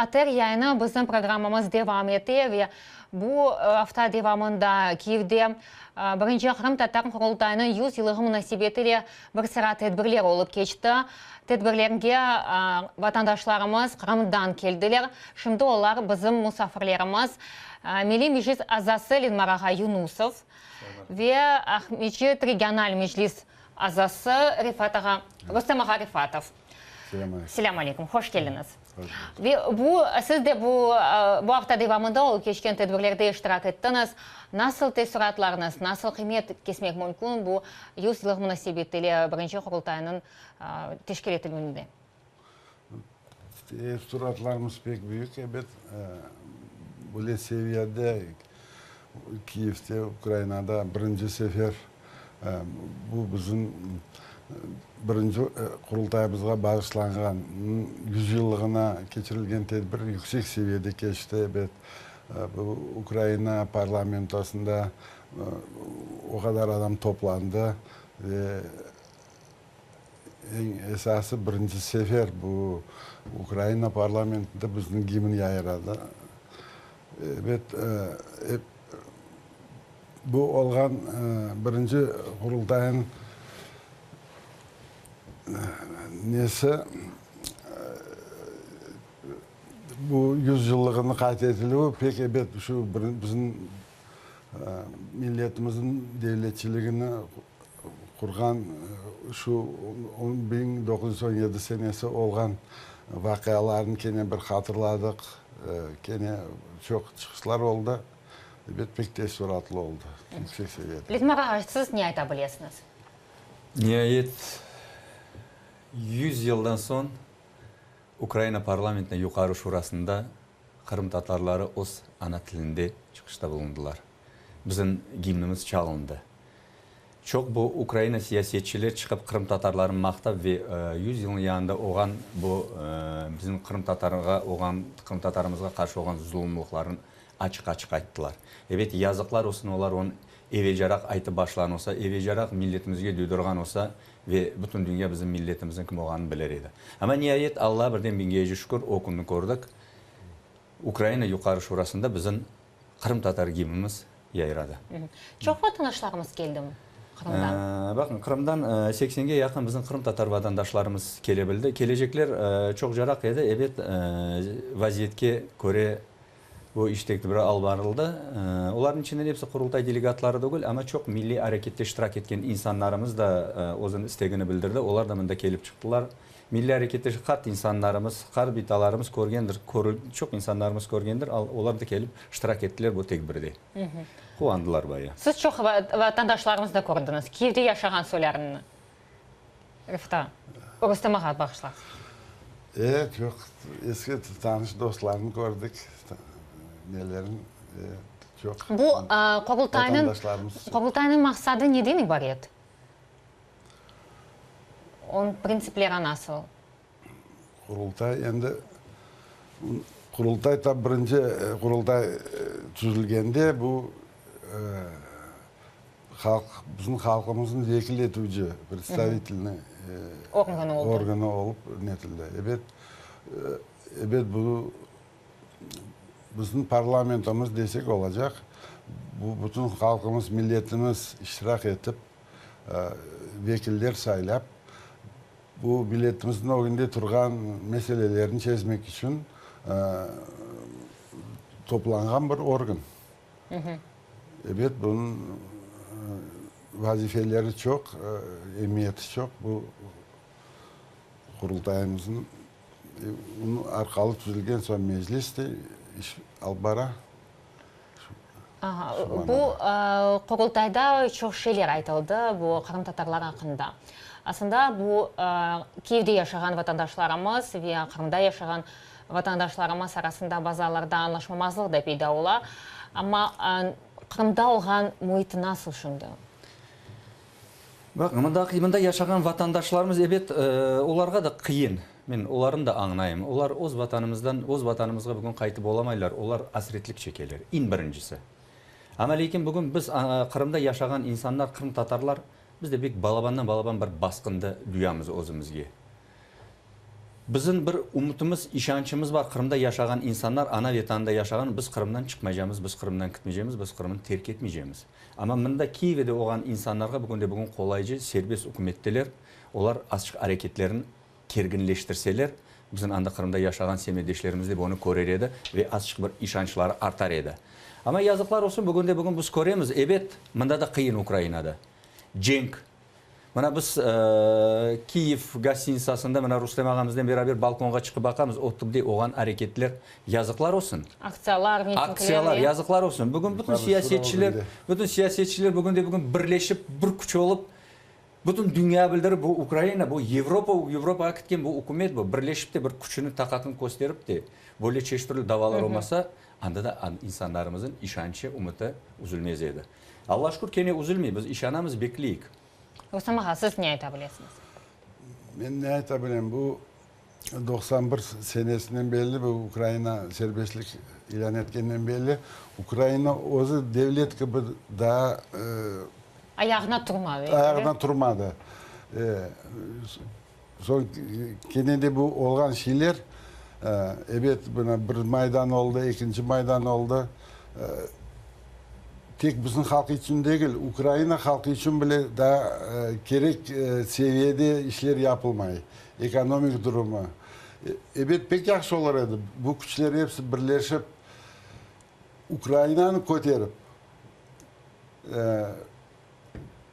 ATR yayını, bizim programmamız devam ete ve bu afta devamında Kiyevde birinci Qırımtatar Qurultayınıñ 100 yıllığı munasebetile bir sıra tedbirler olıp keçti. Tedbirlerge vatandaşlarımız Qırımdan keldiler. Şimdi olar bizim musafirlerimiz, Milliy Meclis azası Lenmar ağa Yunusov ve Aqmescit regional meclis azası Refat ağa, Rustem ağa Refatov. Selâm aleyküm, hoş keldiñiz. Ve bu, siz de bu, bu afta devamında olıp keçken tedbirlerde iştirak ettiñiz. Nasıl teessuratlarıñız, nasıl qıymet kesmek mümkün bu yüz yıllıq munasebeti ile birinci Qurultaynıñ teşkil etilüvinde? Teessuratlarımız pek büyük, ebet. Böyle seviyede Kiyevde, Ukrainada birinci sefer Bu bizim birinci Qurultayımızğa bağışlanğan yüzyıllığına keçirilgen tedbir yüksek seviyede keçti, ebet. Bu Ukraina parlamentosında o qadar adam toplandı ve eñ esası birinci sefer bu Ukraina parlamentinde bizniñ gimn yayradı. Ebet, Bu olğan birinci Qurultayıñ nesi, bu yüzyıllığını qayd etilüvi pek ebet şu bizim milletimizniñ devletçiligini qurğan şu 1917 senesi olğan vaqialarnı kene bir hatırladıq, kene çoq çıqışlar oldı. Ebet, pek teessuratlı oldı, yüksek seviyede. Lütfü ağa, siz ne ayta bilesiñiz? Niayet, 100 yıldan soñ Ukraina parlamentiniñ Yuqarı Şurasında qırımtatarları öz ana tilinde çıqışta bulundılar. Bizim gimnimiz çalındı. Çoq bu Ukraina siyasetçiler çıqıp qırımtatarlarnı maqtap ve 100 yılnıñ yanında olğan bu bizim qırımtatarğa olğan, qırımtatarımızğa qarşı olğan zulumlıqlarnı açıq-açıq ayttılar. Ebet, yazıqlar olsun, olar onı evelcaraq aytıp başlağan olsa, evelcaraq milletimizge duydurğan olsa ve bütün dünya bizim milletimizniñ kim olğanını bilir edi. Amma niayet, Allağa birden biñgece şükür, o künni kördik, Ukraina Yuqarı Şurasında bizim qırımtatar gimnimiz yayradı. Çoq vatandaşlarımız keldimi Qırımdan? Baqıñ, Qırımdan seksenge yaqın bizim qırımtatar vatandaşlarımız kele bildi. Kelecekler çoqcaraq edi, ebet, vaziyetke köre Bu iş tektibiri alıp barıldı. Olarnıñ içinden episi Qurultay delegatları degil, amma çoq milliy arekette iştirak etken insanlarımız da özüniñ istegini bildirdi. Olar da mında kelip çıqtılar. Milliy arekette qart insanlarımız, qart bitalarımız körgendir, çoq insanlarımız körgendir, olar da kelip iştirak ettiler bu tedbirde. Quvandılar bayağı. Siz çoq vatandaşlarımıznı kördiñiz, Kiyevde yaşağan soylarını. Refat ağa, Rustem ağa bağışlañız. E, çoq eski tanış dostlarnı kördik, nelerin, e, çoq Bu Qurultaynıñ, Qurultaynıñ maqsadı neden ibaret? Onıñ printsipleri nasıl? Qurultay endi, Qurultay ta birinci Qurultay tüzülgende bu Halq, bizim halqımıznı vekil etüci, predstavitelnıy, organı oldı. Organı olıp netildi. Ebet, ebet, bu bizim parlamentomız desek olacaq. Bu bütün halqımız, milletimiz iştirak etip, vekiller saylap, bu milletimizniñ ögünde turğan meselelerni çezmek içün toplanğan bir organ. Ebet, bunıñ vazifeleri çoq, emiyeti çoq bu Qurultayımıznıñ. Onıñ arqalı tüzülgen soñ Meclis de iş alıp bara. Bu Qurultayda çoq şeyler aytıldı bu qırımtatarlar aqqında. Aslında bu Kiyevde yaşağan vatandaşlarımız ve Qırımda yaşağan Vatandaşlarımız arasında bazı allarda añlaşmamazlıq da peyda ola. Amma Qırımda olğan müit nasıl şimdi? Baq, mında, mında yaşağan vatandaşlarımız, ebet, olarğa da qıyın. Men olarnı da añlayım. Olar öz vatanımızdan, öz vatanımızğa bugün qaytıp olamaylar, olar asretlik çekeler, eñ birincisi. Amma leykin bugün biz, Qırımda yaşağan insanlar, qırımtatarlar, biz de bek balabandan-balaban bir basqındı duyamız özümizge. Bizim bir ümütimiz, işançımız bar, Qırımda yaşağan insanlar, ana Vetanında yaşağan, biz Qırımdan çıqmaycamız, biz Qırımdan kitmeycemiz, biz Qırımnı terk etmeycemiz. Amma mında Kiyevde olğan insanlarğa bugünde bugün qolaycı, serbest ükümetteler, olar azçıq areketlerini kerginleştirseler, bizim anda Qırımda yaşağan semetdeşlerimiz de bunı körer edi ve azçıq bir işançları artar edi. Amma yazıqlar olsun, bugünde bugün biz köremiz, ebet, mında da qıyın Ukrainada. Cenk. Mına biz Kiyev gostinitsasında mına Rustem ağamıznen beraber balkonğa çıqıp baqamız, o tübde olğan areketler, yazıqlar olsun. Aktsiyalar, mitingler. Aktsiyalar, yazıqlar olsun. Bugün bütün siyasetçiler, bütün siyasetçiler bugünde bugün birleşip, bir küç olıp, bütün dünya bildirip, bu Ukraina, bu Avropa, Avropağa ketken bu ükümet, bu birleşip de bir küçüni, taqatını kösterip de, böyle çeşit türlü davalar olmasa, anda da insanlarımızın işançı, ümüti üzülmez edi. Alla şükür, kene üzülmey, biz işanamız, bekleyik. Rustam ağa, siz ne ayta bilesiñiz? Men ne ayta bilem, bu 91 senesinden belli, bu Ukraina serbestlik ilân etkeninden belli, Ukraina özü devlet kibi daa Ayağına turmadı. Ayağına turmadı. Soñ kene de bu olğan şeyler, ebet, mına bir Maydan oldı, ekinci Maydan oldı. Tek bizim halq içün degil, Ukraina halqı içün bile daa kerek seviyede işler yapılmay, ekonomik durumı. Ebet, pek yahşı olur edi, bu küçler episi birleşip, Ukrainanı köterip,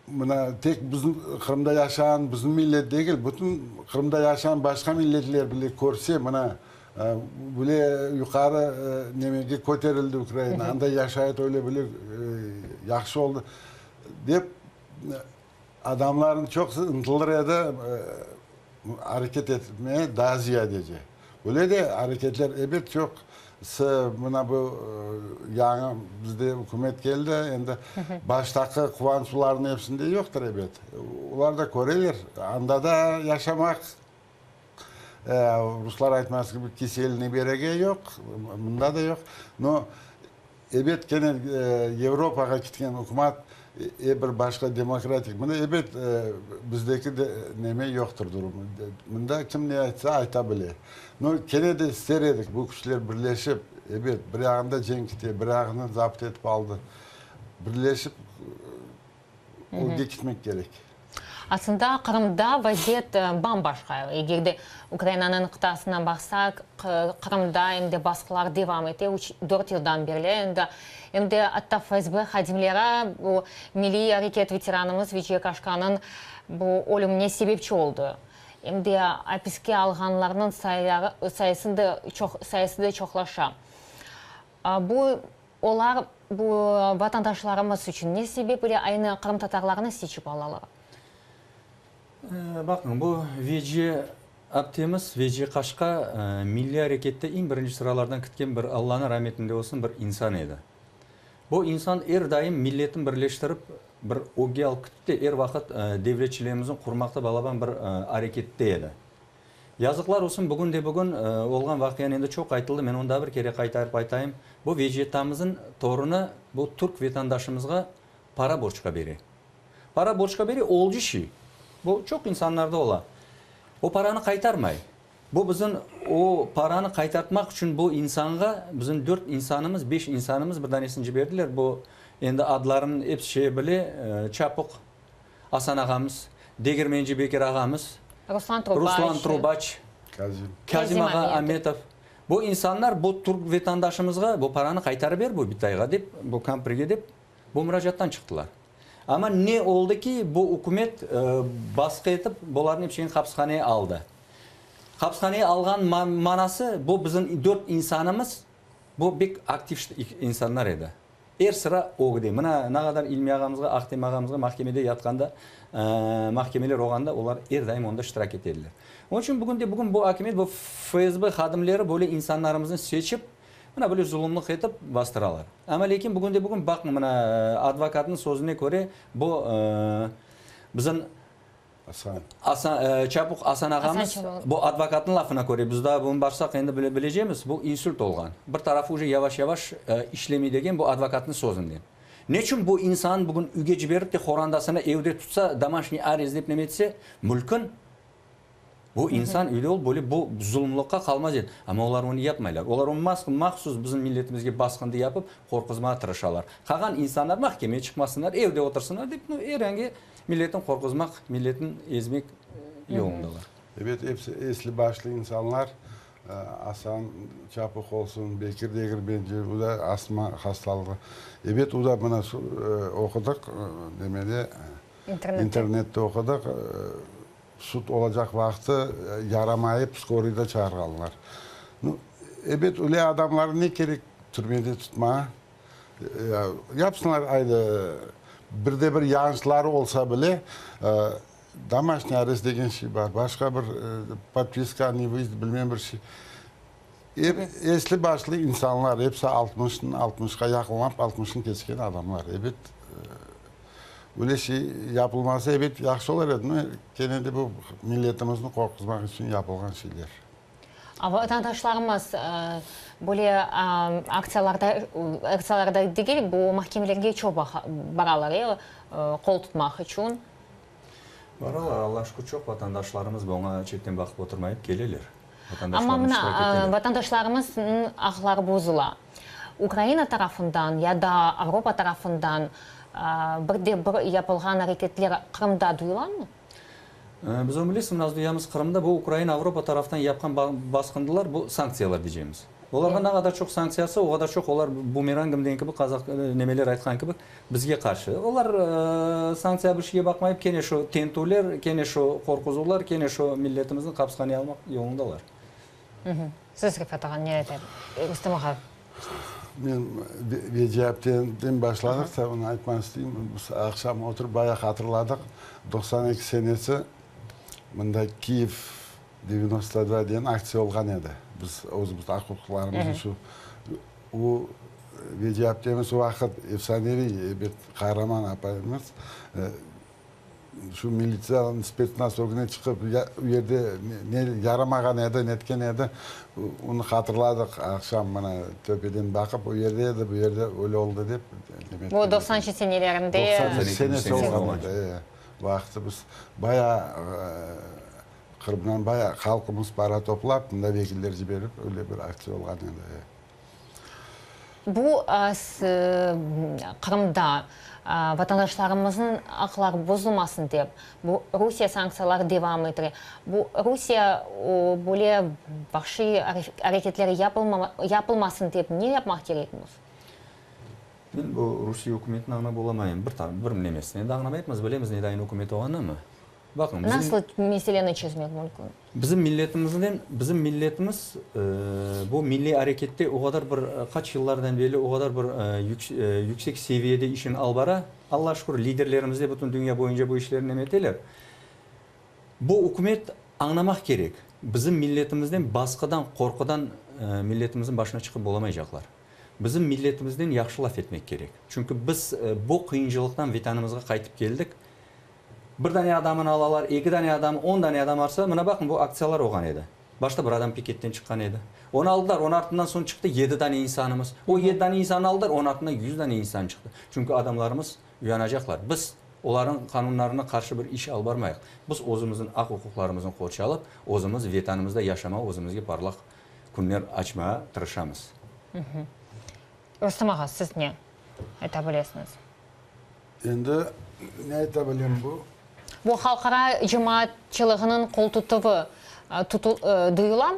Mına tek bizim Qırımda yaşağan bizim millet degil, bütün Qırımda yaşağan başqa milletler bile körse, mına bile yuqarı nemege köterildi Ukraina, anda yaşayit öyle bile yahşı oldı dep adamlarnıñ çoqusı ıntılır edi areket etmeye daa ziyadece. Öyle de areketler ebet çoq sı mına bu yañı bizde ükümet keldi, endi baştaqı quvanç olarnıñ epsinde yoqtır ebet. Olar da köreler, anda da yaşamaq, ruslar aytması kibi, kiselniy berege yoq, mında da yoq. No, Ebet, kene Yevropağa ketken ükümat e bir başqa demokratik. Mında ebet bizdeki de neme yoqtır durum. Mında kim ne aytsa ayta bile. No, kene de ister edik bu küçler birleşip, ebet, bir yağında cenk kete, bir yağını zapt etip aldı. Birleşip Ögge ketmek kerek. Aslında Qırımda vaziyet bam-başqa. Eger de Ukrainanıñ qıtasına baqsaq, Qırımda em de basqılar devam ete, üç, dört yıldan berli endi. Em de atta FSB hadimleri bu milliy areket veteranımız Veciye Kaşkanıñ bu ölümine sebepçi oldı. Em de apiske alğanlarnıñ sayısı da çoq, sayısı da çoqlaşa. Bu Olar bu vatandaşlarımız içün ne sebep ile aynı qırımtatarlarnı seçip alalar? Baqıñ, bu Veciye aptemiz, Veciye Kaşka milliy arekette eñ birinci sıralardan kitken bir, Allanıñ rametinde olsun, bir insan edi. Bu insan er daim milletni birleştirip, bir ögge alıp kitti de, er vaqıt devletçiligimizni qurmaqta balaban bir arekette edi. Yazıqlar olsun, bugün de bugün olğan vaqianı endi çoq aytıldı, men onı daa bir kere qaytarıp aytayım. Bu Veciyetamızın torunı bu türk vetandaşımızğa para borçqa bere. Para borçqa bere, olcı şey. Bu çoq insanlarda ola. O paranı qaytarmay. Bu bizim o paranı qaytartmaq içün bu insanğa bizim dört insanımız, beş insanımız bir danesini ciberdiler. Bu endi adlarını episi şey bile, Çapuq Asan ağamız, Degirmenci Bekir ağamız, Ruslan Trubaç, Ruslan Trubaç, Kazim. Kazim ağa Ametov. Bu insanlar bu türk vetandaşımızğa bu paranı qaytarıp ber bu bitayğa dep, bu kampirge dep bu muracaattan çıqtılar. Amma ne oldı ki, bu ükümet basqı etip bularnı epsini hapishaneye aldı. Hapishaneye alğan manası bu bizim dört insanımız bu bek aktiv insanlar edi. Er sıra ögde. Mına, ne qadar İlmi ağamızğa, Ahtem ağamızğa mahkemede yatqanda, mahkemeler olğanda olar er daim onda iştirak ete ediler. Onıñ içün bugün de bugün bu akimiyet, bu FSB hadimleri böyle insanlarımıznı seçip, mına böyle zulumlıq etip bastıralar. Amma lâkin bugün de bugün baqıñ, mına, advokatnıñ sözüne köre bu bizim Asan. Asan, Çapuh Asan ağamız, bu advokatnıñ lafına köre, biz daa bunı barsaq endi bile bilecemiz, bu insult olğan. Bir tarafı uje yavaş-yavaş işlemey degen bu advokatnıñ sözünden. Neçün bu insan bugün üyge ciberip de qorandasını evde tutsa, domaşniy arest dep neme etse, mülkün. Bu insan öyle olıp, böyle bu zulumlıqqa qalmaz edi. Amma olar onı yapmaylar. Olar onı mahsus bizim milletimizge basqındı yapıp, qorquzmağa tırışalar. Qalğan insanlar mahkemeye çıqmasınlar, evde otursınlar dep, nu, er angi milletni qorquzmaq, milletni ezmek yolundalar. Ebet, episi esli-başlı insanlar, Asan Çapuh olsun, Bekir Degirmenci, o da astma hastalığı. Ebet, o da mına oqudıq, nemede, internette oqudıq, sud olacaq vaqtı yaramayıp skorıyda çağırğanlar. Nu, ebet, öyle adamlarnı ne kerek türmede tutmağa? Yapsınlar aydı, bir de bir yañlışları olsa bile, Domaşniy arest degen şey bar, başqa bir podpiska, ne vıyezd, bilmem bir şey. Ep esli-başlı insanlar, episi altmışnı, altmışqa yaqınlap, altmışnı keçken adamlar. Ebet, öyle şey yapılmasa, ebet, yahşı olar edi. No, kene de bu milletimizni qorquzmaq içün yapılğan şeyler. Vatandaşlarımız böyle aktsiyalarda, aktsiyalarda degil, bu mahkemelerge çoq baralar, qol tutmaq içün. Baralar, Alla şükür, çoq vatandaşlarımız buña çetten baqıp oturmayıp keleler. Amma mına, vatandaşlarımıznıñ aqları bozula. Ukraina tarafından ya da Avropa tarafından bir de bir yapılğan areketler Qırımda duyulamı? Biz onı bilesiñmi, nasıl duyamız? Qırımda bu Ukraina Avropa taraftan yapqan basqındılar, bu sanktsiyalar diycemiz. Olarğa ne qadar çoq sanktsiyası, o qadar çoq olar bumerangım degen kibi, qazaq nemeler aytqan kibi, bizge qarşı. Olar sanktsiya bir şeyge baqmayıp, kene şu tentüvler, kene şu qorquzuvlar, kene şu milletimizni qapshaneye almaq yolundalar. Siz, Refat ağa, ne ayta, Rustem ağa? Men Veciye apteden başladıq da, onı aytmaq isteyim. Biz aqşam oturıp bayağı hatırladıq. 92 senesi mında Kiyev devyanosto dva degen aktsiya olğan edi. Biz özümiz aq-uquqlarımıznı şu o Veciye aptemiz o vaqıt efsaneviy, ebet, qaraman apayımız Şu militsiyanıñ, spetsnaz ögüne çıqıp, o yerde ne yaramağan edi, netken edi, onı hatırladıq. Aqşam mına töpeden baqıp, o yerde edi, bu yerde öyle oldı dep. Bu doqsanıncı senelerinde. Doqsanıncı senesi olğan edi, e. Vaqtı biz bayağı Qırımdan bayağı halqımız para toplap, mında vekiller ciberip, öyle bir aktsiya olğan edi, e. Bu Qırımda vatandaşlarımıznıñ aqları bozulmasın dep, bu Rusiye sanktsiyaları devam etire. Bu Rusiye böyle vahşiy areketleri yapılmasın dep ne yapmaq kerekmiz? Men bu Rusiye ükümetini añlap olamayım. Bir nemesini de añlamaypmız, bilemiz nedayın ükümet olğanını. Baqıñ, bizim. Nasıl meseleni çezmek mümkün? Bizim milletimizden, bizim milletimiz bu milliy arekette o qadar bir qaç yıllardan berli o qadar bir yüksek seviyede işini alıp bara. Alla şükür, liderlerimiz de bütün dünya boyunca bu işlerni neme eteler. Bu ükümet añlamaq kerek, bizim milletimizden basqıdan, qorqudan milletimizniñ başına çıqıp olamaycaqlar. Bizim milletimizden yahşı laf etmek kerek. Çünki biz bu qıyıncılıqtan Vetanımızğa qaytıp keldik. Bir dane adamını alalar, eki dane adam, on dane adam arsa, mına baqıñ, bu aktsiyalar olğan edi. Başta bir adam piketten çıqqan edi. Onı aldılar, onıñ artından soñ çıqtı yedi dane insanımız. O yedi dane insannı aldılar, onıñ artından yüz dane insan çıqtı. Çünki adamlarımız uyanacaqlar. Biz olarnıñ qanunlarına qarşı bir iş alıp barmayıq. Biz özümizniñ aq-uquqlarımıznı qorçalıp, özümiz Vetanımızda yaşama, özümizge parlaq künler açmağa tırışamız. Rustem ağa, siz ne ayta bilesiñiz? Endi ne ayta bilem bu? Bu halqara cemaatçılığınıñ qoltutuvı duyula?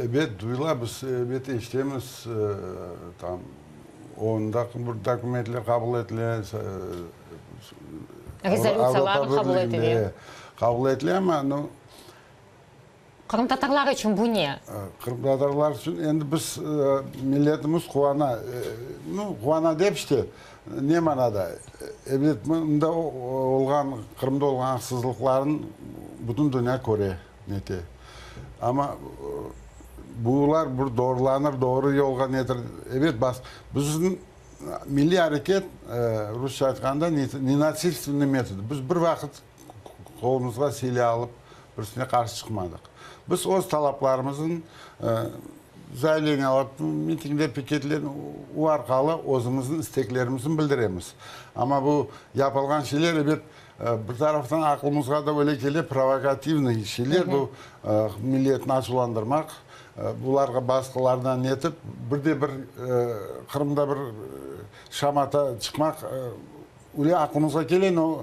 Ebet, duyula. Biz ebet eşitemiz, tam onda bir dokumentler qabul etile, Rezolütsiyalar qabul etile. Qabul etile, amma, nu, Qırımtatarlar içün bu ne? Qırımtatarlar içün endi biz, milletimiz quvana, nu, quvana dep işte, ne manada? Ebet, mında olğan, Qırımda olğan aqsızlıqlarnı bütün dünya köre, nete. Amma bular bir doğrulanır, doğru yolğa netir, ebet, bas, bizim milliy areket, rusça aytqanda, nenasilstvenniy metod, biz bir vaqıt qolumızğa silâ alıp, birisine qarşı çıqmadıq. Biz öz talaplarımıznı. Zayavleniyalar, mitingler, piketler, o arqalı özümizniñ isteklerimizni bildiremiz. Amma bu yapılğan şeyler, ebet, bir taraftan aqlımızğa da öyle kele, provokativnıy şeyler, bu milletni açuvlandırmaq, bularğa basqılardan netip, bir de bir Qırımda bir şamata çıqmaq öyle aqlımızğa kele, no,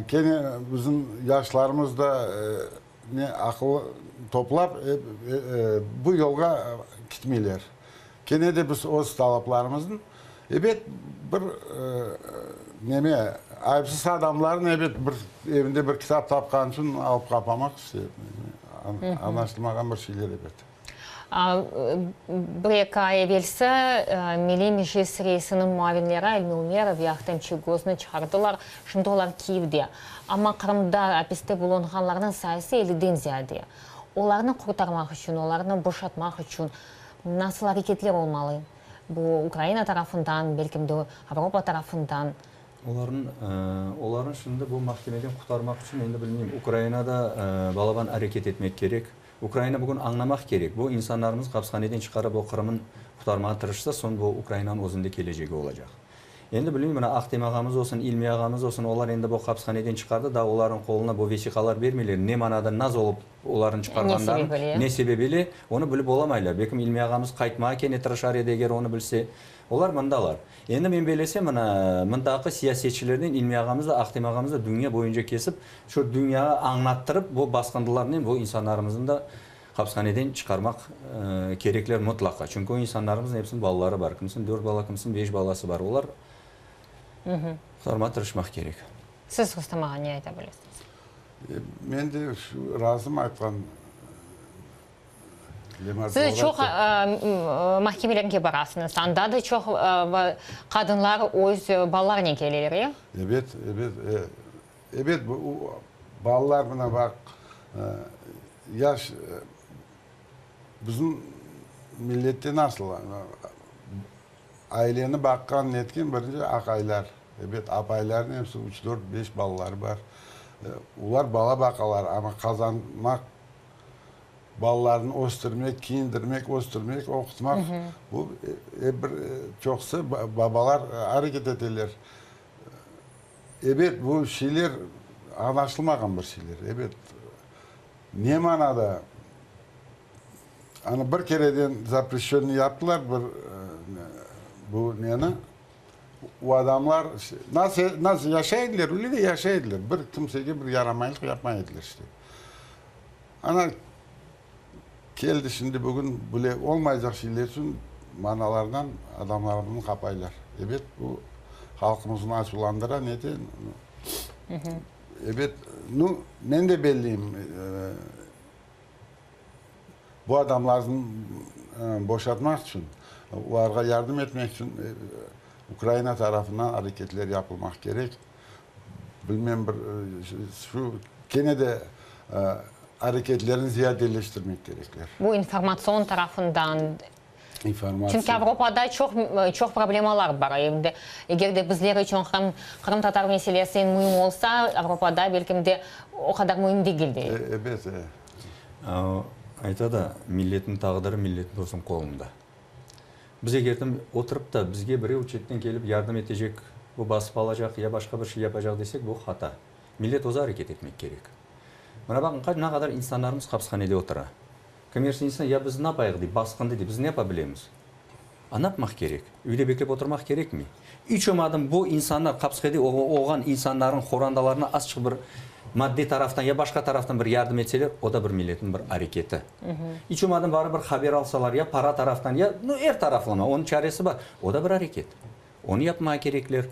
kene bizim yaşlarımız da Ne aqıl toplap, bu yolğa kitmeyler. Kene de biz öz talaplarımıznı, ebet, bir neme, ayıpsız adamlarnı, ebet, bir evinde bir kitap tapqan içün alıp qapamaq, işte, añlaşılmağan bir şeyler, ebet. Bir-eki ay evelsi Milliy Meclis reisiniñ muavinleri İlmi Umerov ve Ahtem Çiygoznı çıqardılar. Şimdi olar Kiyevde. Amma Qırımda apiste bulunğanlarnıñ sayısı elliden ziyade. Olarnı qurtarmaq içün, olarnı boşatmaq içün nasıl areketler olmalı? Bu Ukraina tarafından, belkim de Avropa tarafından? Olarnıñ, olarnı şimdi bu mahkemeden qurtarmaq içün, endi bilmeyim, Ukraina da balaban areket etmek kerek. Ukraina bugün añlamaq kerek, bu insanlarımız qapshaneden çıqarıp o Qırımın qurtarmağa tırışsa, soñ bu Ukrainanıñ özünde kelecegi olacaq. Endi bilmeyim, mına Ahtem ağamız olsun, İlmi ağamız olsun, olar endi bu qapshaneden çıqardı, daa olarnıñ qoluna bu vesiqalar bermeyler, ne manada naz olıp olarnıñ çıqarğanlarını, ne sebebile, onı bilip olamaylar. Belkim İlmi ağamız qaytmağa kene tırışar edi, eger onı bilse. Olar mındalar. Endi men belesem, mına, mındaki siyasetçilerden İlmi ağamız da, Ahtem ağamız da dünya boyunca kesip, şu dünyağa añlattırıp, bu basqıntılarnen bu insanlarımıznı da hapishaneden çıqarmaq kerekler mıtlaqa. Çünki o insanlarımıznıñ episiniñ balaları bar. Kimisiniñ dört bala, kimisiniñ beş balası bar. Olar qurtarmağa tırışmaq kerek. Siz, Rustem ağa, ne ayta bilesiñiz? Men de şu razım aytqan. Siz çoq mahkemelerge barasıñız, anda da çoq qadınlar öz balalarınen keleler, e? Ebet, ebet, ebet, balalar mına baq, yaş, bizim millette nasıl, aileni baqqan, netken birinci aqaylar, ebet, apaylarnıñ episi üç, dört, beş balaları bar, olar bala baqalar, amma qazanmaq Balalarnı östürmek, kiyindirmek, östürmek, oqutmaq, bu ep bir çoqusı babalar areket eteler. Ebet, bu şeyler añlaşılmağan bir şeyler, ebet. Ne manada? Anı bir kereden zapreşönnıy yaptılar bir bu neni, o adamlar nasıl nasıl yaşay ediler, öyle de yaşay ediler, bir kimsege bir yaramaylıq yapmay ediler işte. Ana, keldi şimdi bugün bile olmaycaq şeyler içün manalardan adamlarımıznı qapaylar. Ebet, bu halqımıznı açuvlandıra, nete. Ebet, nu, men de belliyim, bu adamlarnı boşatmaq içün, olarğa yardım etmek içün Ukraina tarafından areketler yapılmaq kerek. Bilmem bir şu kene de areketlerini ziyadeleştirmek kerekler. Bu informatsion tarafından. İnformatsiya. Çünki Avropada çoq çoq problemalar bar. Endi eger de bizler içün Qırım qırımtatar meselesi eñ müim olsa, Avropada belkim de o qadar müim degil de. Ebet, e. Ayta da, milletniñ taqdiri milletniñ özüniñ qolunda. Biz egerdim oturıp da, bizge birev çetten kelip yardım etecek, bu basıp alacaq ya başqa bir şey yapacaq desek, bu hata. Millet özü areket etmek kerek. Mına baqıñ, ne qadar insanlarımız hapishanede otura. Kimers insan, ya biz napayıq dey, basqındı dey, biz ne yapa bilemiz? A napmaq kerek? Üyde beklep oturmaq kerekmi? İç olmadım bu insanlar, hapishanede olğan insanlarnıñ qorantalarına azçıq bir maddiy taraftan ya başqa taraftan bir yardım etseler, o da bir milletniñ bir areketi. İç olmadım barıp bir haber alsalar, ya para taraftan, ya, nu, er taraflama, onıñ çaresi bar. O da bir areket. Onı yapmağa kerekler.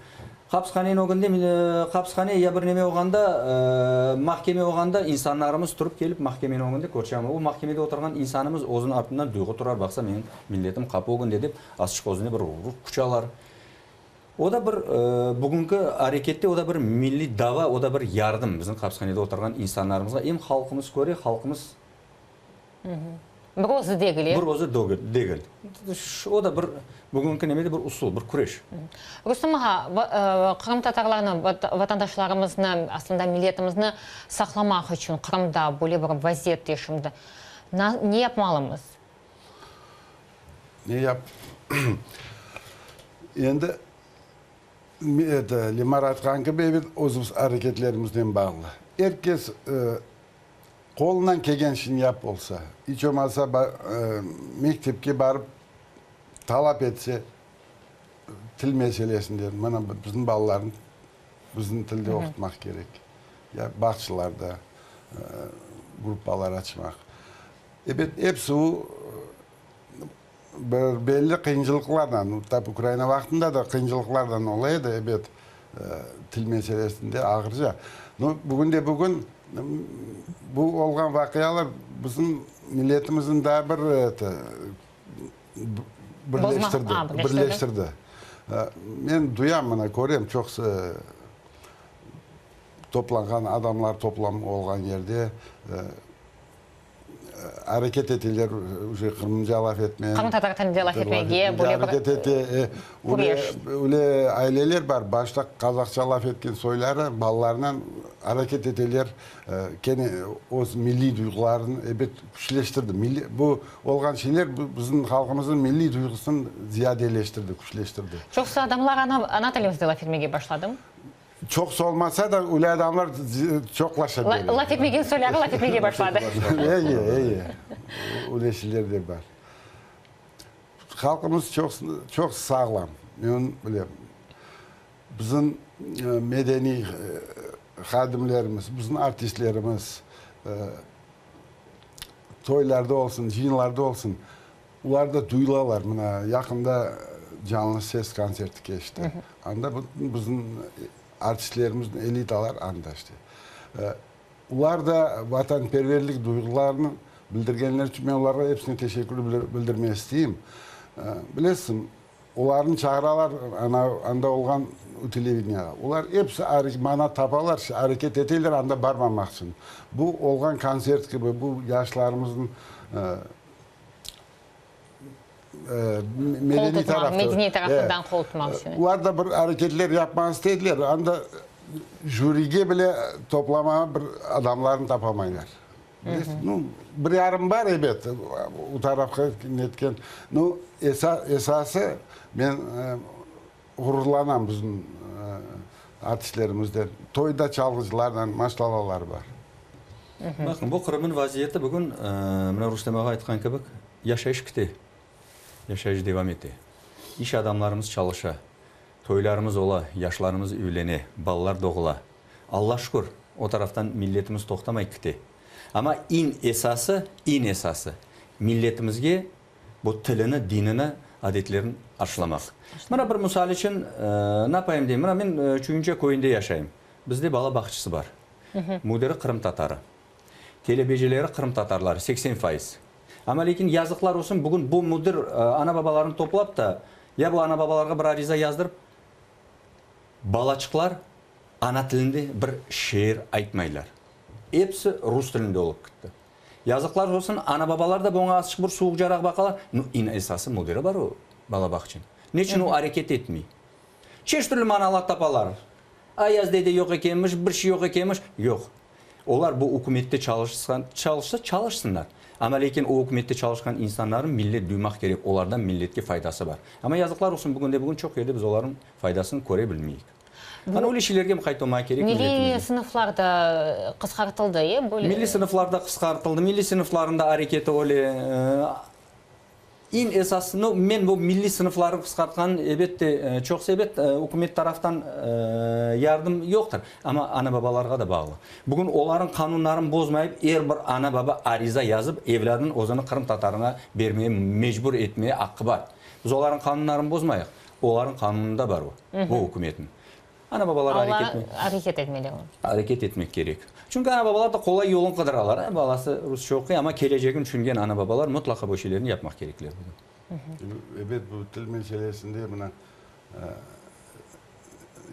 Hapishaneniñ ögünde, hapishane ya bir neme olğanda, mahkeme olğanda insanlarımız turıp kelip mahkemeniñ ögünde körşe. O mahkemede oturğan insanımız özüniñ artından duyğu turar, baqsa, menim milletim qapı ögünde dep, azçıq özüne bir ruh küç alar. O da bir, bugünki arekette o da bir milliy dava, o da bir yardım bizim hapishanede oturğan insanlarımızğa. Em halqımız köre, halqımız Bir özü degil, e? Bir özü degil. O da bir bugünki nemede bir usul, bir küreş. Rustem ağa, qırımtatarlarnı, vatandaşlarımıznı, aslında milletimizni saqlamaq içün Qırımda böyle bir vaziyette şimdi ne yapmalımız? Ne yap? Endi, eto, Lemar aytqan kibi, ebet, özümiz areketlerimiznen bağlı. Er kes qolundan kelgen işini yap olsa, iç olmasa mektepke barıp talap etse til meselesinden, mana bizim balalarnı bizim tilde oqutmaq kerek, ya bağçalarda gruppalar açmaq. Ebet, episi o bir belli qıyıncılıqlardan, tap Ukraina vaqtında da qıyıncılıqlardan ola edi, ebet, til meselesinde ağırca. No, bugün de bugün bu olğan vaqialar bizim milletimizniñ daa bir eto, birleştirdi, birleştirdi. Men duyam, mına, körem, çoqusı toplanğan adamlar toplam olğan yerde areket eteler, uje qırımca laf etmeye. Qırımtatar tilinde laf etmege böyle bir areket ete. Küreş. Öyle aileler bar, başta qazaqça laf etken soyları balalarınen areket eteler, kene öz milliy duyğularını ebet küçleştirdi. Milliy, bu olğan şeyler bizim halqımıznıñ milliy duyğusını ziyadeleştirdi, küçleştirdi. Çoqusı adamlar ana tilimizde laf etmege başladı. Çoqusı olmasa da, öyle adamlar çoqlaşa bere. Laf etmegen soyları laf etmege başladı. Eye, eye. Öyle şeyler de bar. Halqımız çoq, çoq sağlam. Men onı bilem. Bizim medeniy hadimlerimiz, bizim artistlerimiz toylarda olsun, cıyınlarda olsun, Olar da duyulalar. Mına, yaqında Canlı ses kontserti keçti. Anda bütün bizim artistlerimiz, elitalar anda işte. Olar da vatanperverlik duyğularını bildirgenleri içün men olarğa episine teşekkür bildirmege isteyim. Bilesiñ, olarnı çağıralar ana anda olğan televideniyağa. Olar episi mana tapalar, areket eteler anda barmamaq içün. Bu olğan kontsert kibi, bu yaşlarımıznıñ medeniy tarafı. Medeniy tarafından qol tutmaq içün. Olar da bir areketler yapmağa istediler. Anda jürige bile toplamağa bir adamlarnı tapamaylar. Nu, bir yarım bar, ebet, o tarafqa netken. Nu, esası, men ğururlanam bizim artistlerimizden. Toyda çalğıcılarla maşalalar bar. Baqıñ, bu Qırımnıñ vaziyeti bugün, mına Rustem ağa aytqan kibi, yaşayış kite, yaşayış devam ete. İş adamlarımız çalışa, toylarımız ola, yaşlarımız üylene, balalar doğula. Alla şükür, o taraftan milletimiz toqtamay kite. Amma eñ esası, eñ esası, milletimizge bu tilini, dinini, adetlerini aşılamaq. Mına bir misal içün, napayım deyim, mına men Çuyunca köyünde yaşayım. Bizde bala bağçası bar. Müdiri qırımtatarı. Telebecileri qırımtatarları, 80%. Amma lâkin yazıqlar olsun, bugün bu müdir ana-babalarnı toplap da, ya bu ana-babalarğa bir ariza yazdırıp, balaçıqlar ana tilinde bir şiir aytmaylar. Episi rus tilinde olıp kitti. Yazıqlar olsun, ana-babalar da buña azçıq bir suvuqcaraq baqalar. Nu, eñ esası müdiri bar o bala bağçanıñ. Neçün o areket etmey? Çeşit türlü manalar tapalar. Ayaz dede yoq ekenmiş, bir şey yoq ekenmiş. Yoq. Olar bu ükümette çalışsın, çalışsa, çalışsınlar. Amma lâkin o ükümette çalışqan insanlarnı millet duymaq kerek, olardan milletke faydası bar. Amma yazıqlar olsun, bugünde-bugün çoq yerde biz olarnıñ faydasını köre bilmeyik. Ana öyle şeylerge muqayt olmağa kerek Milliy milletimizge. sınıflar da qısqartıldı, e? Böyle. Milliy sınıflar da qısqartıldı. Milliy sınıflarnıñ da areketi öyle. Eñ esası, no, men bu milliy sınıflarnı qısqartqanın, ebette, çoqsa ebet, ükümet taraftan yardım yoqtır, amma ana-babalarğa da bağlı. Bugün olarnıñ qanunların bozmayıp, er bir ana-baba ariza yazıp, evlâdınıñ özüni qırımtatarına bermeye mecbur etmeye aqqı bar. Biz olarnıñ qanunların bozmayıq, olarnıñ qanunında bar o, bu ükümetniñ. Ana-babalar areket Olar areket etmeli. Areket etmek kerek. Çünki ana-babalar da qolay yolun qıdıralar. E, balası rusça oquy, amma kelecegini tüşüngen ana-babalar mıtlaqa bu şeylerni yapmaq kerekler bugün. Ebet, bu til meselesinde mına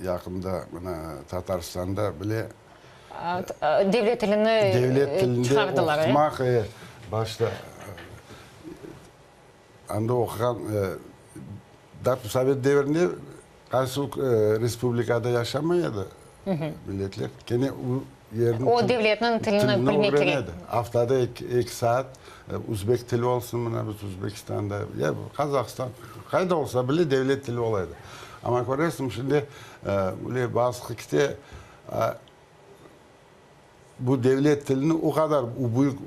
yaqında mına Tatarstanda bile Devlet tilini devlet tilinde çıqardılar, e? oqutmaq, e, başta anda oquğan, sovet devrinde Qaysı respublikada yaşamay edi milletler, kene. yerniñ O devletniñ tilini bilmek kerek. Ögrenedi. Aftada eki saat uzbek tili olsun, mına biz Uzbekistanda, ya Qazahstan, qayda olsa bile devlet tili ola edi. Amma köresiñ, şimdi böyle basqı kete, bu devlet tilini o qadar büyük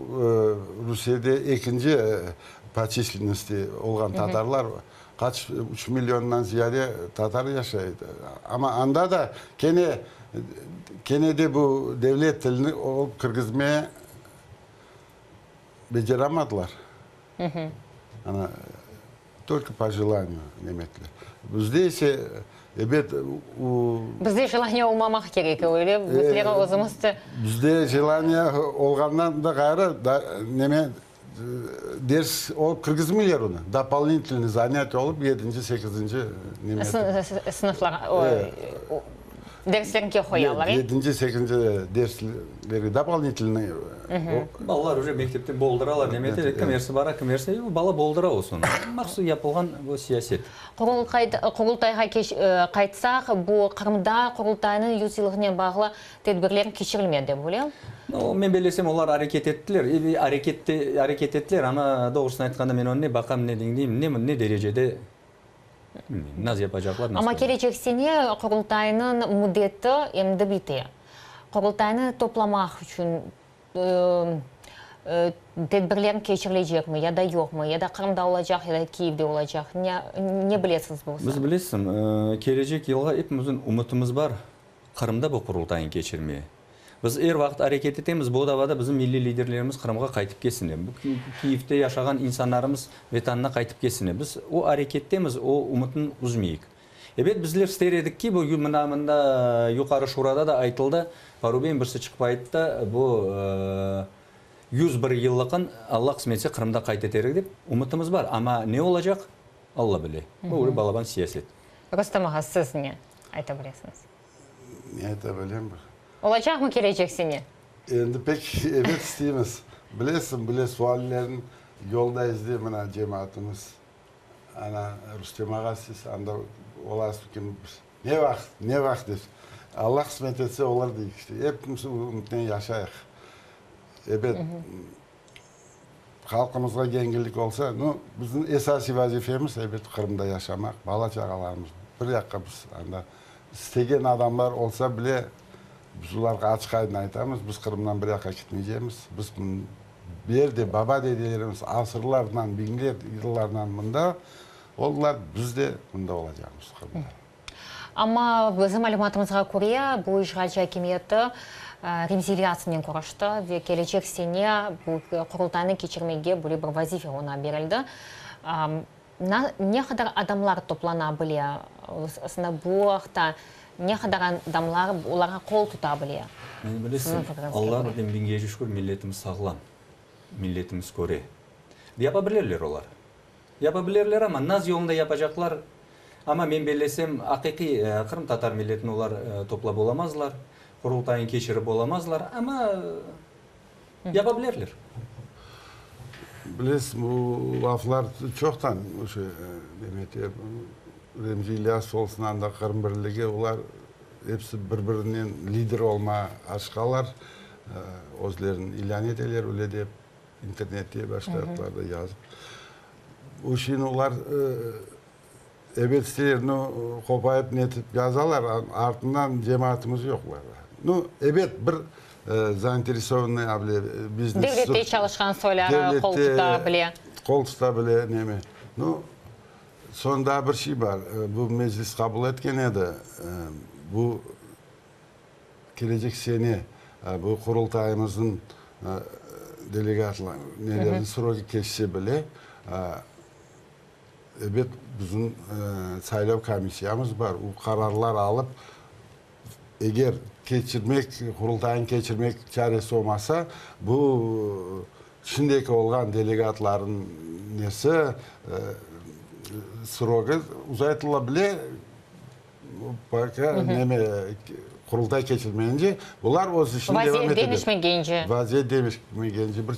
Rusiyede ekinci po çislennosti olğan tatarlar, qaç, üç milliondan ziyade tatar yaşay. Amma anda da kene, kene de bu devlet tilini olıp kirgizmeye beceramadılar. Ana, tolko po jelaniyu demetler. Bizde ise, ebet, u. Bizde jelaniye olmamaq kerek, öyle bizler özümiz de. Bizde jelaniye olğandan da ğayrı, da neme, ders olıp kirgizmeyler onı. Doполнительный zanâtiye olıp yedinci, sekizinci neme. Sınıflar, derslerge qoyalar, e? Yedinci, sekizinci derslerge doполнительный. Balalar uje mektepte boldıralar, neme eteler, kim ersi bara, kim ersi, bala boldıra o soñra. Mahsus yapılğan bu siyaset. Qurultayğa qaytsaq, bu Qırımda Qurultaynıñ yüz yıllığınen bağlı tedbirler keçirilmedi, dep bilem. No, men bellesem, olar areket ettiler, areket ettiler, amma doğrusını aytqanda, men onı ne baqam, ne diñleyim, ne, ne derecede, bilmeyim, naz yapacaqlar, nasıl. Amma kelecek sene Qurultaynıñ müddeti endi bite. Qurultaynı toplamaq içün Tedbirler keçirilecekmi ya da yoqmı, ya da Qırımda olacaq, ya da Kiyevde olacaq, ne ne bilesiñiz bu Biz bilesiñ, kelecek yılğa epimizniñ ümütimiz bar, Qırımda bu Qurultaynı keçirmeye. Biz er vaqıt areket etemiz, bu davada bizim milliy liderlerimiz Qırımğa qaytıp kelsinler. Bu Kiyevde yaşağan insanlarımız Vetanına qaytıp kelsinler. Biz o arekettemiz, o ümütni üzmeyik. Ebet, bizler ister edik ki, bu mına mında Yuqarı Şurada da aytıldı, Parubiyen birisi çıqıp ayttı, bu 101 yıllıqın Alla qısmet etse Qırımda qayd eterik dep, ümütimiz bar, amma ne olacaq, Alla bile. Bu öyle balaban siyaset. Rustem ağa, siz ne ayta bilesiñiz? Ne ayta bilem? Olacaqmı kelecek sene? Endi pek ebet isteymiz. Bilesiñ, bile suallerniñ yolda izde mına cemaatımız. Ana, Rustem ağa, siz anda olasız kim, ne vaqıt, ne vaqıt dep. Alla qısmet etse olur deyik işte. Epimiz ümütnen yaşayıq. Ebet, halqımızğa yengillik olsa, nu, bizim esasiy vazifemiz, ebet, Qırımda yaşamaq, bala-çağalarımız bir yaqqa biz anda istegen adamlar olsa bile, biz olarğa açıq-aydın aytamız, biz Qırımdan bir yaqqa ketmeycemiz, biz Bu yerde baba-dedelerimiz asırlardan, biñler yıllardan mında oldılar, biz de mında olacaqmız, Qırımda. Amma bizim malümatımızğa köre, bu işğalci akimiyeti Remzi İlyasovnen körüşti ve kelecek sene bu Qurultaynı keçirmege böyle bir vazife oña berildi. Ne qadar adamlar toplana bile? Aslında bu aqta ne qadar adamlar olarğa qol tuta bile? Men bilesiñ, Alla birden biñge şükür, milletimiz sağlam, milletimiz köre. Yapa bilirler olar. Yapa bilirler, amma naz yolunda yapacaqlar. Amma men bellesem, aqiqiy qırımtatar milletini olar toplap olamazlar, Qurultayın keçirip olamazlar, amma Yapa bilirler. Bilesiz, bu laflar çoqtan şu demek Remzi İlyasov olsun, anda Qırım birligi, olar episi bir-birinen lider olma aşqalar, özlerini ilân eteler öyle dep, internette, başqa yaqlarda yazıp. Bu şeyni olar ebet isteler, no, qopayıp netip yazalar, artından cemaatımız yoq olarda. Nu, ebet, bir zainteresovannıy able biznes. Devlette çalışqan soyları qol tuta bile. Qol tuta bile, neme. Nu, soñ daa bir şey bar, bu meclis qabul etken edi, bu kelecek sene bu Qurultayımıznıñ delegatlar, nelerniñ sroki keçse bile, Ebet, bizim saylav komissiyamız bar, o qararlar alıp, eger keçirmek, Qurultaynı keçirmek çaresi olmasa, bu şimdiki olğan delegatlarnıñ nesi, srogı uzaytıla bile, poka neme, Qurultay keçirmeyince, bular öz işini devam Vaziyet eteler. deñişmegence. Vaziyet deñişmegence, bir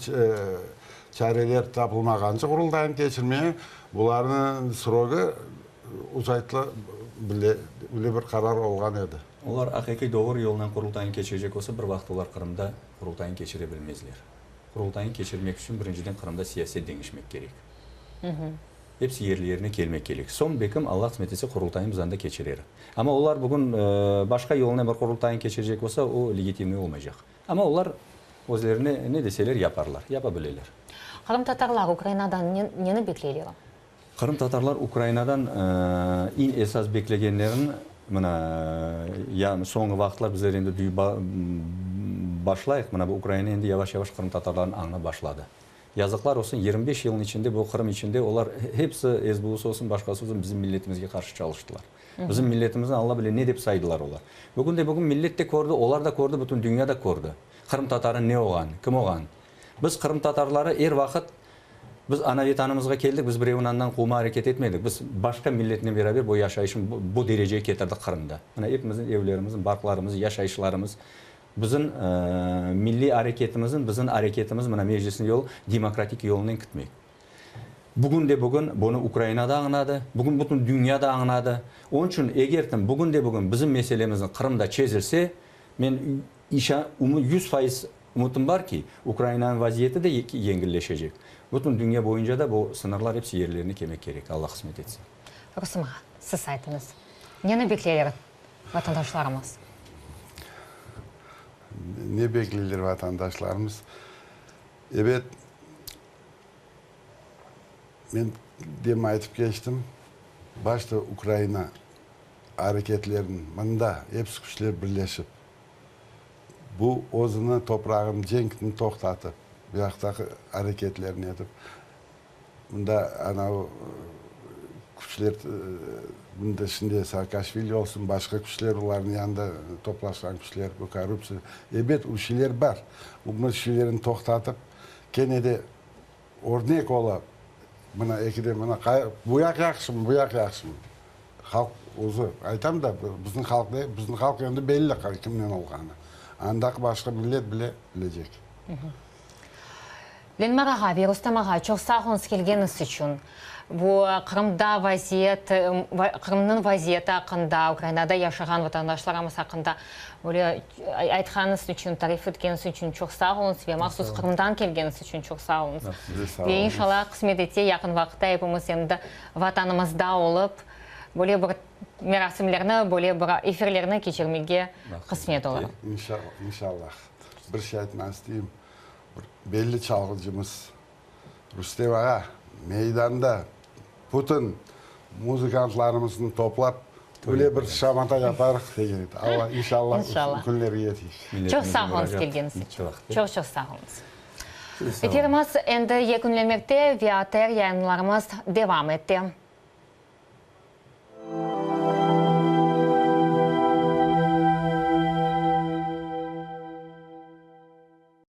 çareler tapılmağance Qurultaynı keçirmeye, bularnıñ srogı uzaytıla bile, öyle bir qarar olğan edi. Olar aqiqiy doğru yolnen Qurultaynı keçirecek olsa, bir vaqıt olar Qırımda Qurultaynı keçire bilmezler. Qurultaynı keçirmek içün birinciden Qırımda siyaset deñişmek kerek. Episi yerli-yerine kelmek kerek. Soñ, bekim, Alla qısmet etse, Qurultaynı biz anda keçirerik. Amma olar bugün başqa yolnen bir Qurultaynı keçirecek olsa, o legitimniy olmaycaq. Amma olar özlerine ne deseler yaparlar, yapa bileler. Qırımtatarlar Ukrainadan neni bekleyler? Qırımtatarlar Ukrainadan eñ esas beklegenlerini, mına, ya soñğı vaqıtlar bizler endi duyıp başlayıq, mına bu Ukraina endi yavaş-yavaş qırımtatarlarnı añlap başladı. Yazıqlar olsun, 25 yılnıñ içinde bu Qırım içinde olar hepsi, SBUsı olsun, başqası olsun, bizim milletimizge qarşı çalıştılar. Bizim milletimizni Alla bile ne dep saydılar olar. Bugün de bugün millet de kördi, olar da kördi, bütün dünya da kördi. Qırımtatarı ne olğan, kim olğan. Biz qırımtatarları er vaqıt, biz ana Vetanımızğa keldik, biz birevniñ andan quvma areket etmedik. Biz başqa milletnen beraber bu yaşayışın bu derecege ketirdik Qırımda. Mına epimizniñ evlerimiz, barqlarımız, yaşayışlarımız, bizim milliy areketimizin, bizim areketimiz mına Meclisniñ yolu demokratik yolunen kitmek. Bugün de bugün bunı Ukraina da añladı, bugün bütün dünya da añladı. Onıñ içün eger bugün de bugün bizim meselemizni Qırımda çezilse, men işan, 100% ümütim bar ki, Ukrainanıñ vaziyeti de yengilleşecek. Bütün dünya boyunca da bu sıñırlar episi yerlerine kelmek kerek, Alla qısmet etse. Rustem ağa, siz aytıñız, neni bekleyler vatandaşlarımız? Ne bekleyler vatandaşlarımız? Ebet, Men dem aytıp keçtim, başta Ukraina areketlerin mında episi küçler birleşip, bu özüni toprağın cenkni toqtatıp, bu yaqtaki areketlerini etip, mında anavı küçler, mında şimdi Saakaşvili olsun, başqa küçler, olarnıñ yanında toplaşqan küçler, bu korruptsiya, ebet, o şeyler bar. Bu şeylerni toqtatıp, kene de Örnek ola, mına ekide mına qay, bu yaq yahşımı, bu yaq yahşımı? Halq özü, aytam da, bizim halq de, bizim halq endi belli kimnen olğanı. Andaki başqa millet bile bilecek. Lenmar ağa ve Rustem ağa, çoq sağ oluñız kelgeniñiz içün. Bu Qırımda vaziyet, Qırımnıñ vaziyeti aqqında, Ukrainada yaşağan vatandaşlarımız aqqında böyle aytqanıñız içün, tarif etkeniñiz içün çoq sağ oluñız ve mahsus Qırımdan kelgeniñiz içün çoq sağ oluñız. Ve inşallah, qısmet etse, yaqın vaqıtta epimiz endi Vatanımızda olıp, böyle bir merasimlerni, böyle bir efirlerni keçirmege qısmet olur. İnşallah. Bir şey aytmaq isteyim. Bir belli çalğıcımız Rustem ağa meydanda bütün muzıkantlarımıznı toplap, öyle bir şamata yaparıq degen edi. Alla, inşallah, o künlerge yeteyik. Çoq sağ oluñız kelgeniñiz içün. Çoq-çoq sağ oluñız. Efirimiz endi yekünlenmekte ve ATR yayınlarımız devam ete.